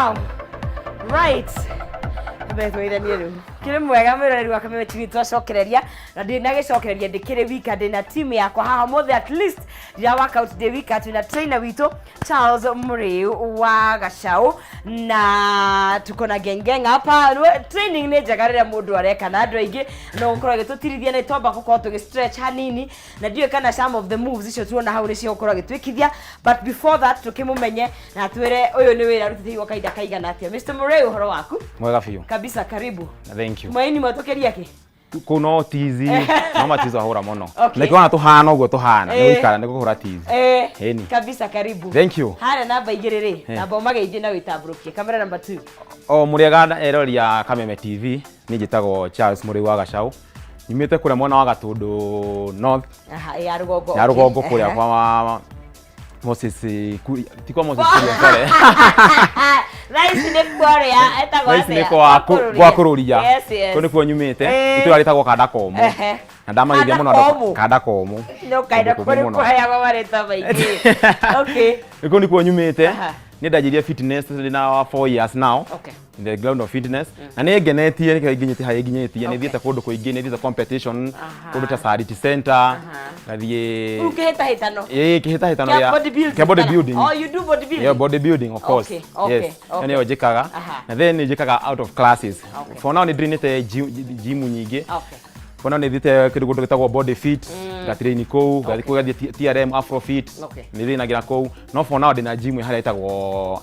Wow. Right. Mbetwithanie rĩu. Kĩrĩ mwega mwĩroreri wa Kameme TV twacokereria na ndĩ na gĩcokereria ndĩkĩrĩ wika, ndĩ na team yakwa haha mũthĩ, at least ndira workout ndĩ wika. Twĩna trainer witũ Charles Mũrĩu wa Gacau na tuko na gengeng hapa. Training nĩ njega rĩrĩa mũndũ areka na andũ aingĩ no gũkorwo agĩtũtirithia nĩ twamba gũkorwo tũgĩ stretch hanini, na ndiũĩ kana some of the moves icio tuona hau nĩcio gũkorwo agĩtwĩkithia, but before that tũkĩmũmenye na twĩre ũyũ nĩ wĩra arutĩte gwa kahinda kaigana atĩa. Mr. Mũrĩu, ũhoro waku? Mwega biũ. Kabisa, karibu. Thank you. Tumaini mwatũkĩria kĩ? Kũu no tizi, no matizi ahũra mũno. Okay. Nĩkĩo ona tũhana ũguo tũhana, nĩ gũikara nĩ kũhũra tizi. Ĩni. Kabisa, karibu. Thank you. Harĩa namba 2 rĩ, namba ũmageithie na wĩtambũrũkie kamera namba 2. O mũrĩega erori a Kameme TV, niĩ njĩtagwo Charles Mũrĩu wa Gacau. Nyumĩte kũrĩa mwena wa Gatũndũ North, Aha, ya rũgongo. Ya rũgongo kũrĩa kwa Moses Kuria, ti kwa Moses Kuria, sorry. Thaa ici nĩ kwarĩa etagwo Thaa ici nĩ atĩa? kwa Kũrũria. Yes. Kũu nĩkuo nyumĩte. Eh. Itũra rĩtagwo Kanda Komũ. Na ndamageithia Kanda mũno andũ Komũ? Kanda Komũ. No kaenda Kũndũ kũmũ kũrĩ mũno. kũheagwo marĩtwa maingĩ. Okay. Nĩkuo nĩkuo nyumĩte. Nĩ ndanjirie fitness ndĩ na 4 years now. In the ground of fitness na nĩ ngenetie nĩkĩo nginyĩte harĩa nginyĩtie. Nĩ thiĩte kũndũ kũingĩ, nĩ thiĩte competition kũndũ ta Charity Center, ngathiĩ Rĩu kĩhĩtahĩtano. Ĩĩ, kĩhĩtahĩtano Kĩa gĩa bodybuilding kĩa bodybuilding. Oh, you do bodybuilding? Yeah, bodybuilding, of course. Okay, Yes. okay. Nĩyo njĩkaga. Na then nĩ njĩkaga out of classes. For now nĩ ndrinĩte gym nyingĩ. For now nĩ thiĩte kĩndũ kũndũ gĩtagwo Body Fit, ngatrain kũu, ngathiĩ kũu ngathiĩ TRM Afro Fit. Nĩ thĩnagĩra kũu. No for now ndĩna gym harĩa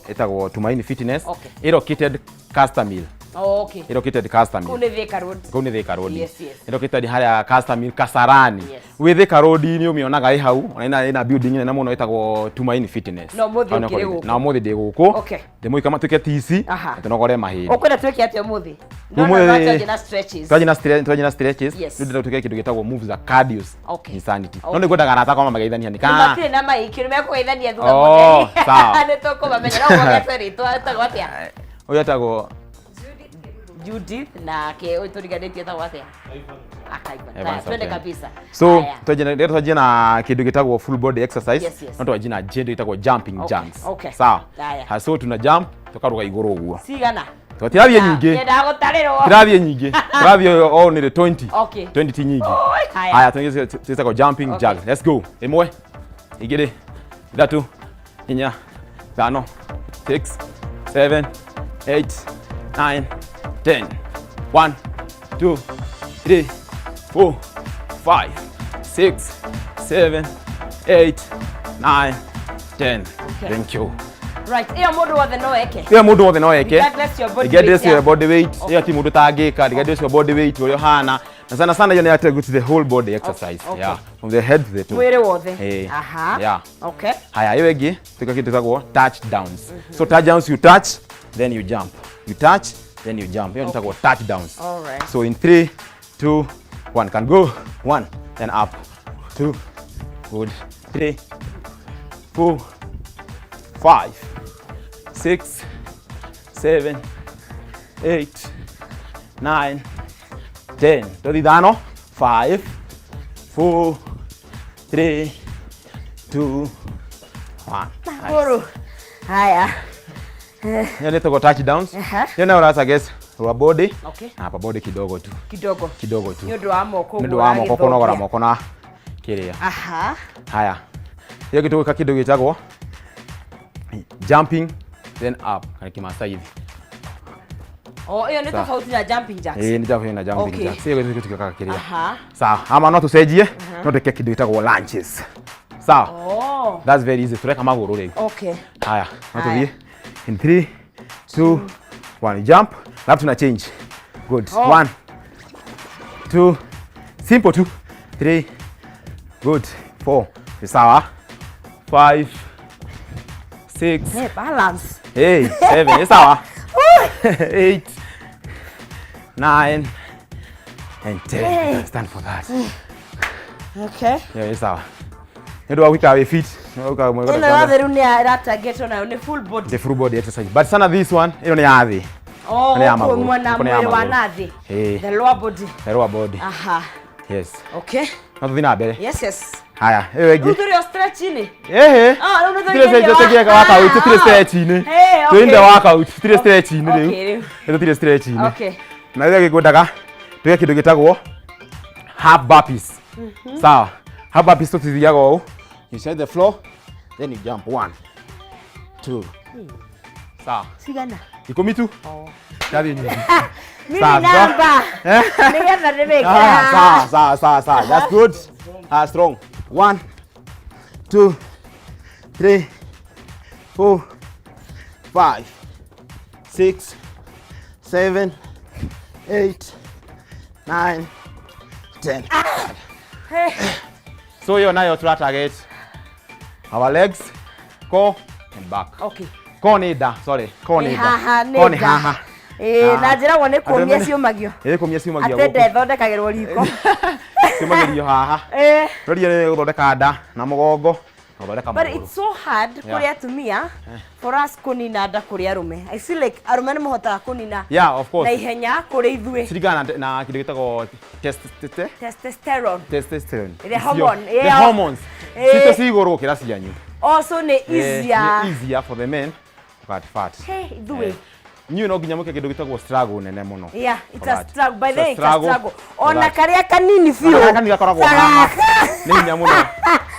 ĩtagwo Tumaini Fitness. Ĩ located Caster Mill. Oh, okay. Ĩ located Caster Kũu Mill. nĩ Thika Road. Kũu nĩ Thika Road. Yes. Ĩ located harĩa Caster Mill, Kasarani. Wĩ Thika Road nĩ ũmĩonaga ĩ hau, ona ĩna building nene mũno ĩtagwo Tumaini Fitness. Na ũmũthĩ Hau nĩho ũkĩrĩ kũrĩ. gũkũ? Na ũmũthĩ ndĩ gũkũ. Ndĩmũika matuĩke TC na tũnogore mahĩndĩ. Ũkwenda twĩke atĩa ũmũthĩ? No, Ũmũthĩ- no, twanjie na stretches. Twanjie na stretches. Yes. Rĩu ndĩrenda twĩke kĩndũ gĩtagwo moves za cardios. Insanity. No nĩngwendaga arata akwa mamageithania nĩ kana. Matirĩ na maiki, nĩ mekũgeithania thutha Oh, mũtheri. sawa. Nĩ tũkũmamenya. No ũgwetwo rĩtwa etagwo atĩa? Ũyũ etagwo Judith na ke ũyũ tũriganĩtie etagwo atĩa? Akaiba. Evans Haya, twende Otieno. kabisa. So Haya. rĩrĩa twanjie na kĩndũ gĩtagwo full body exercise. Yes. No twanjie na kĩndũ gĩtagwo jumping jacks. Sawa. Haya. Ha, so tuna jump tukaruga igũrũ ũguo. Cigana? Tũtirathiĩ nyingĩ. Nyendaga gũtarĩrwo. Tũtirathiĩ nyingĩ. Tũrathiĩ o nĩ 20. 20 ti nyingĩ. Oi, haya. Haya, twĩtagwo jumping jacks. Let's go. 1, 2, 3, 4, 5, 6, 7, 8, 9, 10. 1, 2, 3, 4, 5, 6, 7, 8, 9, 10. Thank you. Right, ĩyo mũndũ wothe no eke. Ĩyo mũndũ wothe no eke. Regardless your body Regardless weight. your body weight. Ĩyo ti mũndũ tangĩka, regardless your body weight ũrĩa ũhana. Na sana sana hiyo ni ya to the whole body exercise. Okay. Yeah. From the head to the toe. Mwĩrĩ wothe. Eh. Yeah. Haya, ĩyo ĩngĩ tuka kĩndũ gĩtagwo touchdowns. So touchdowns, you touch, then you jump. You touch, then you jump. Hiyo okay. Touchdowns. All right. So in 3, 2, 1, can go. 1, then up. 2, good. 3, 4, 5, 6, 7, 8, 9, 10. Tũthi 5, 5, 4, 3, 2, 1. Magũrũ. Haya. Hiyo ni tuko touchdowns. Hiyo nayo rasa guess lower body. Na upper body kidogo tu. Kidogo. Kidogo tu. Nĩ ũndũ wa moko. Nĩ ũndũ wa moko kũnogora moko na kĩrĩa. Haya. Hiyo kitu gwĩka kĩndũ gĩtagwo jumping then up kana kimasai hivi. Oh, ĩyo nĩ Sawa. tofauti na jumping jacks. Ĩĩ, nĩ jumping na jumping jacks. Hiyo kitu gĩkaga kĩrĩa. Sawa, ama no tũcenjie, no twĩke kĩndũ gĩtagwo lunges. Sawa. Oh. That's very easy. Tureka magũrũ rĩu. Haya, no Haya. tũthiĩ. In 3, 2, 1, jump. Alafu tuna change. Good. Oh. 1, 2, simple 2, 3, good. 4. Ni sawa. 5, 6. Hey, balance. Hey, 7. Ni sawa. 8, 9, and 10. Hey. Stand for that. Okay. Yeah, ni sawa. Nĩ ũndũ wa gũikara wĩ fit. Nĩ ũndũ wa gũikara Ĩno yothe rĩu nĩ ĩratangetwo nayo nĩ full body. The full body exercise. But sana this one, ĩno nĩ ya thĩ. Oh, Nĩ ya gũkũ magũrũ. mwena Gũkũ nĩ ya mwĩrĩ wa magũrũ. nathĩ. Ĩĩ. The lower body. The lower body. Aha. Yes. Okay. No tũthiĩ na mbere. Yes. Haya, ĩyo ĩngĩ. Rĩu tũrĩ o stretch-inĩ. Ehe. Ah, rĩu nĩ Tũtirĩ tũingĩria stretch, tũtirĩ workout, tũtirĩ stretch-inĩ. Hey, Twĩ in the okay. workout, tũtirĩ stretch-inĩ rĩu. Okay, rĩu. Rĩu tũtirĩ stretch-inĩ. Okay. Na rĩrĩa gĩkwendaga twĩke kĩndũ gĩtagwo half burpees. Sawa. Half burpees tũtithiaga ũũ. You set the floor, then you jump one, two. Sawa. Cigana? 10 tu. Oh. Ndathiĩ nyingĩ. Mimi Sawa, sawa. namba. Nĩgetha ndĩmĩke. Ah, sawa, sawa, sawa, sawa. That's good. Ah, strong. One, two, three, four, five, six, seven, eight, nine, 10. Hey. So hiyo nayo tura target our legs, core and back. Okay. Core nĩ nda, sorry, core nĩ Nĩ nda. haha nĩ Core nĩ nda. haha. Ĩĩ, na njĩragwo nĩ kũmia Andũ ciũmagio. Ĩĩ, kũmia ciũmagio Atĩ gũkũ. nda ĩthondekagĩrwo riko. Ciũmagĩrio haha. Ĩĩ. Rũria nĩ gũthondeka nda na mũgongo na gũthondeka But magũrũ. it's so hard kũrĩ atumia for us kũnina nda kũrĩ arũme. I feel like arũme nĩ mahotaga kũnina Yeah, of course. na ihenya kũrĩ ithuĩ. Ciringana na kĩndũ gĩtagwo Testosterone. testosterone. The hormone, The yeah. hormones. Eh. Citũ ci igũrũ gũkĩra cianyu. Also nĩ easier. Nĩ easier for the men to cut fat. Hey, ithuĩ. Inyuĩ no nginya mwĩke kĩndũ gĩtagwo struggle nene mũno. Yeah, it's For a that. struggle. By the way, It's it's a a struggle. for Ona that. karĩa kanini biũ. Karĩa kanini gakoragwo haha. Nĩ hinya mũno.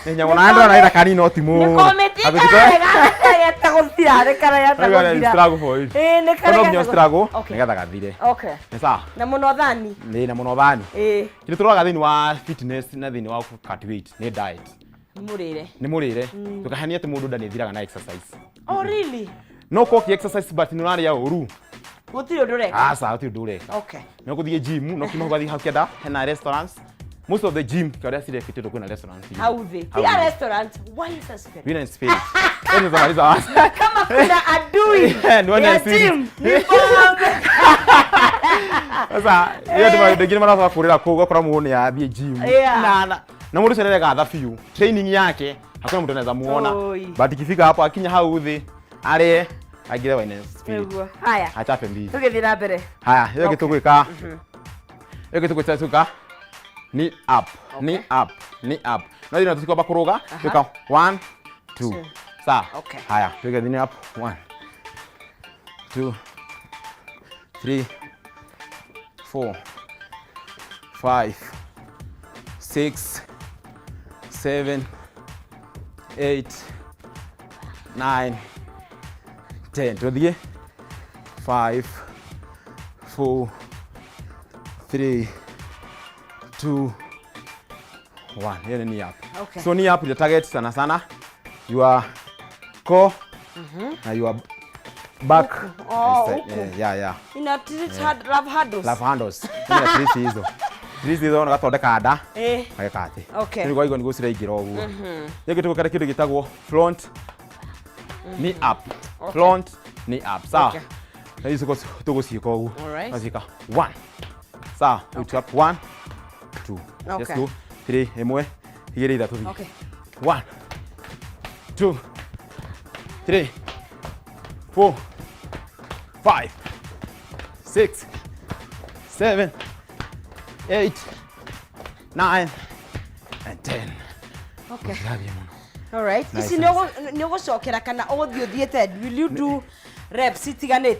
Nĩ hinya mũno. Na ndĩrona ĩna kanini no ti mũno. Nĩ komĩti karĩa gũthira, nĩ karĩa gũthira. Struggle for it. Ĩĩ, nĩ karĩa No nginya struggle Okay. nĩgetha gathire. Okay. Nĩ sawa. Na mũno thani. Nĩ na mũno thani. Ĩĩ, Kĩndũ tũroraga thĩinĩ wa fitness na thĩinĩ wa cut weight nĩ diet. Mũrĩre. Nĩ mũrĩre. Ndũkahanie atĩ mũndũ nda nĩ ĩthiraga na exercise. Oh, really? No ũkorwo ũkĩ exercise but nĩ ũrarĩa ũru. Gũtirĩ ũndũ ũreka. Aca, gũtirĩ ũndũ ũreka. Okay. No gũthiĩ gym, no kiuma ũgathiĩ hau kĩanda hena restaurants. Most of the gym kĩrĩa cirekĩtĩtwo kwĩna restaurants. Hau thĩ. Hau Tiga thĩ. restaurant, wine and spirit. Wine and spirit. Wewe unamaliza wapi? Kama kuna adui Ni wine ya and spirit. gym, ni pombe. Sasa hiyo ndio maũndũ ingĩ marabaga kũrĩra kũu ũgakora mũndũ nĩ athiĩ gym. Na mũndũ ũcio nĩaregatha biũ. Training yake hakuna mtu anaweza muona. Oi. But ikifika hapo akinya hau thĩ arĩe aingĩre wine and spirit. Nĩguo. Haya. Achape mbili. Tũgĩthiĩ na mbere. Haya, hiyo kitu gwĩka. Hiyo kitu gwĩka tuka knee up, knee up, knee up. No thina tusikwamba kũrũga, twĩka 1 2. Sawa. Okay. Haya, twĩke knee up 1 2 3 4 5 6 7 8 9 10. Tuthiĩ 5 4 3 2 1. Hiyo ni knee up. Okay. So knee up ita target sana sana your core na your back. Oh, Instead. huku. Yeah. Ina treat hard, love handles. Love handles. Ina treat hizo. Treat hizo na nda. Ageka atĩ. Okay. Nĩ kwaigua nĩguo ciraingĩra ũguo. Rĩngĩ tũgũkara kĩndũ gĩtagwo front knee up. Front knee up. Sawa. Okay. Na ici tũgũciĩka ũguo. Alright. Tũgaciĩka 1. Sawa. Okay. Up 1 2. Okay. Let's go. 3 1 2 3 thiĩ. Okay. 1 2 3 4 5 6 7 8 9 and 10. Okay. Thiĩ mũno. All right. Nice, Ici nĩ ũgũcokera kana ũgũthiĩ ũthiĩte, will you do reps itiganĩte?